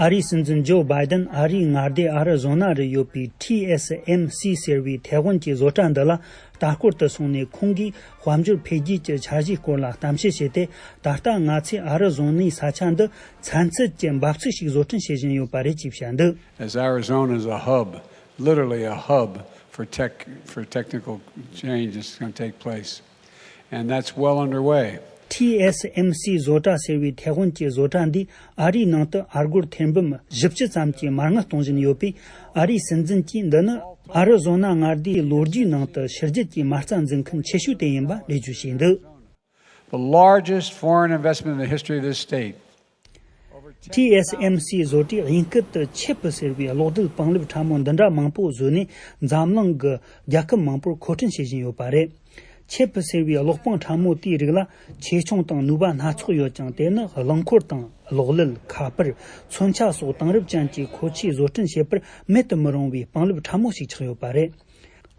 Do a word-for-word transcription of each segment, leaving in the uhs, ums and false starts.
ཨ་རིའི་སྲིད་འཛིན་ཇོ་བྷའི་ཏན་ཨ་རིའི་མངའ་སྡེ་ཨ་རི་ཛོ་ན་རུ་ཡོད་པའི་ཐི་ཨེས་ཨེམ་སི་ཟེར་བའི་ཐའེ་ཝན་གྱི་བཟོ་གྲྭ་འདི་ལ་ལྟ་སྐོར་དུ་སོང་ནས། ཁོང་གིས་དཔལ་འབྱོར་འཕེལ་རྒྱས་ཀྱི་འཆར་གཞིའི་སྐོར་ལ་གཏམ་བཤད་བྱས་ཏེ། ད་ལྟ་ང་ཚོས་ཨ་རི་ཛོ་ན་ས་ཆ་འདི་ཚན་རྩལ་གྱི་འབབ་ཚིགས་ཤིག་བཟོ་སྐྲུན་བྱེད་བཞིན་ཡོད་པ་རེད་ཅེས་བཤད་འདུག As Arizona is a hub, literally a hub for tech, for technical change that's going to take place. And that's well underway. ཐི་ཨེས་ཨེམ་སི་བཟོ་གྲྭ་ཟེར་བའི་ཐའེ་ཝན་གྱི་བཟོ་གྲྭ་འདིས་ཨ་རིའི་ནང་དུ་ཨ་སྒོར་ཐེར་འབུམ་བཞི་བཅུ་ཙམ་གྱི་མ་དངུལ་གཏོང་བཞིན་ཡོད་པས། ཨ་རིའི་སྲིད་འཛིན་གྱིས་འདི་ནི་ཨ་རི་ཛོ་ན་མངའ་སྡེའི་ལོ་རྒྱུས་ནང་དུ་ཕྱི་རྒྱལ་གྱི་མ་རྩ་འཛིན་མཁན་ཆེ་ཤོས་དེ་ཡིན་པ་འགྲེལ་བརྗོད་བྱས་འདུག The largest foreign investment in the history of this state. ཐི་ཨེས་ཨེམ་སི་བཟོ་གྲྭས་དབྱིན་སྐད་དུ་ཆེབ་ཟེར་བའི་གློག་རྡུལ་པང་ལེབ་ཕྲ་མོ་འདི་འདྲ་མང་པོ་བཟོས་ནས། འཛམ་གླིང་གི་རྒྱལ་ཁབ་མང་པོར་མཁོ་སྤྲོད་བྱེད་བཞིན་ཡོད་པ་རེད། ཆེབ་ཟེར་བའི་གློག་པང་ཕྲ་མོ་དེའི་རིགས་ལ་ཆེ་ཆུང་དང་ནུས་པ་སྣ་ཚོགས་ཡོད་ཀྱང་། དེ་ནི་རླངས་འཁོར་དང་གློག་ཀླད། ཁ་པར། མཚོན་ཆ་སོགས་དེང་རབས་ཅན་གྱི་མཁོ་ཆས་བཟོ་སྐྲུན་བྱེད་པར་མེད་དུ་མི་རུང་བའི་པང་ལེབ་ཕྲ་མོ་ཞིག་ཆགས་ཡོད་པ་རེད།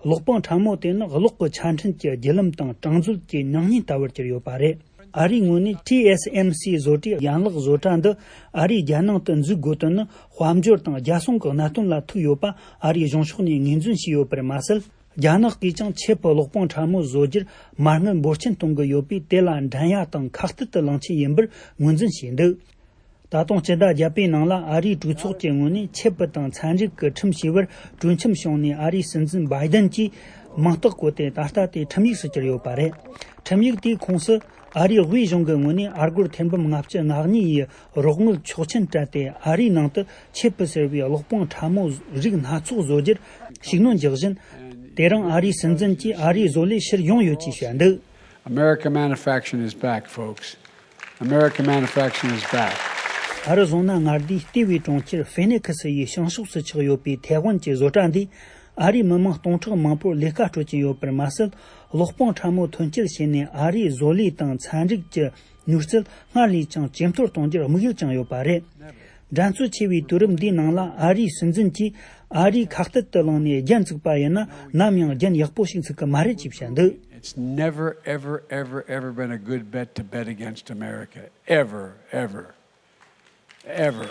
གློག་པང་ཕྲ་མོ་དེ་ནི་གློག་གི་ཆ་འཕྲིན་གྱི་བརྒྱུད་ལམ་དང་གྲངས་མཛོད་ཀྱི་ཉམས་ཉེན་ལྟ་བུར་གྱུར་ཡོད་པ་རེད། ཨ་རིའི་ངོས་ནས་ཐི་ཨེས་ཨེམ་སི་བཟོ་གྲྭའི་ཡན་ལག་བཟོ་གྲྭ་འདི་ཨ་རིའི་རྒྱལ་ནང་དུ་འཛུགས་དགོས་དོན་ནི། དཔལ་འབྱོར་དང་རྒྱལ་སྲུང་གི་གནད་དོན་ལ་ཐུག་ཡོད་པ་ཨ་རིའི་གཞུང་ཕྱོགས་ནས་ངོས་འཛིན་བྱས་ཡོད་པར་མ་ཟད། རྒྱ་ནག་གིས་ཀྱང་ཆེབ་གློག་པང་ཕྲ་མོ་བཟོ་རྒྱུར་མ་དངུལ་འབོར་ཆེན་གཏོང་གི་ཡོད་པས། དེ་ལ་འགྲན་ཡ་དང་ཁ་གཏད་དུ་ལེན་ཆེད་ཡིན་པར་ངོས་འཛིན་བྱས་འདུག་ད་དུང་སྤྱི་ཟླ་བརྒྱད་པའི་ནང་ལ་ཨ་རིའི་གྲོས་ཚོགས་ཀྱི་ངོས་ནས་ཆེབ་དང་ཚན་རིག་གི་ཁྲིམས་ཞེས་པར་གྲོས་འཆམ་བྱུང་ནས། ཨ་རིའི་སྲིད་འཛིན་བྷའི་ཌེན་གྱིས་མིང་རྟགས་བཀོད་དེ། ད་ལྟ་དེ་ཁྲིམས་ཡིག་སུ་གྱུར་ཡོད་པ་རེད། ཁྲིམས་ཡིག་དེའི་ཁོངས་སུ་ཨ་རིའི་དབུས་གཞུང་གི་ངོས་ནས་ཨ་སྒོར་ཐེར་འབུམ་ལྔ་བཅུ་ང་གཉིས་ཡི་རོགས་དངུལ་ཆོག་མཆན་སྤྲད་དེ། ཨ་རིའི་ནང་དུ་ཆེབ་ཟེར་བའི་གློག་པང་ཕྲ་མོ་རིགས་སྣ་ཚོགས་བཟོ་རྒྱུར་ཤུགས་སྣོན་རྒྱག་བཞིན། དེ་རིང་ཨ་རིའི་སྲིད་འཛིན་གྱིས་ཨ་རིའི་བཟོ་ལས་ཕྱིར་ཡོང་ཡོད་ཅེས་བཤད་འདུག American manufacturing is back, folks. American manufacturing is back. ཨ་རི་ཛོ་ན་མངའ་སྡེའི་ལྟེ་བའི་གྲོང་ཁྱེར་ཧྥེ་ནེ་ཁི་སི་ཡི་བྱང་ཕྱོགས་སུ་ཆགས་ཡོད་པའི་ཐའེ་ཝན་གྱི་བཟོ་གྲྭ་འདིས་ཨ་རིའི་མི་མང་སྟོང་ཕྲག་མང་པོར་ལས་ཀ་སྤྲོད་ཀྱིན་ཡོད་པར་མ་ཟད། གློག་པང་ཕྲ་མོ་ཐོན་སྐྱེད་བྱས་ནས་ཨ་རིའི་བཟོ་ལས་དང་ཚན་རིག་གི་ནུས་རྩལ་སྔར་ལས་ཀྱང་ཇེ་མཐོར་གཏོང་རྒྱུར་དམིགས་ཡུལ་བཅངས་ཡོད་པ་རེད། འགྲན་རྩོད་ཆེ་བའི་དུས་རབས་འདིའི་ནང་ལ་ཨ་རིའི་སྲིད་འཛིན་གྱིས་ཨ་རིས་ཁ་གཏད་དུ་ལངས་ནས་རྒྱན་བཙུགས་པ་ཡིན་ན། ནམ་ཡང་རྒྱན་ཡག་པོ་ཞིག་འཚུགས་ཀྱི་མ་རེད་ཅེས་བཤད་འདུག It's never, ever, ever, ever been a good bet to bet against America. Ever, ever, ever.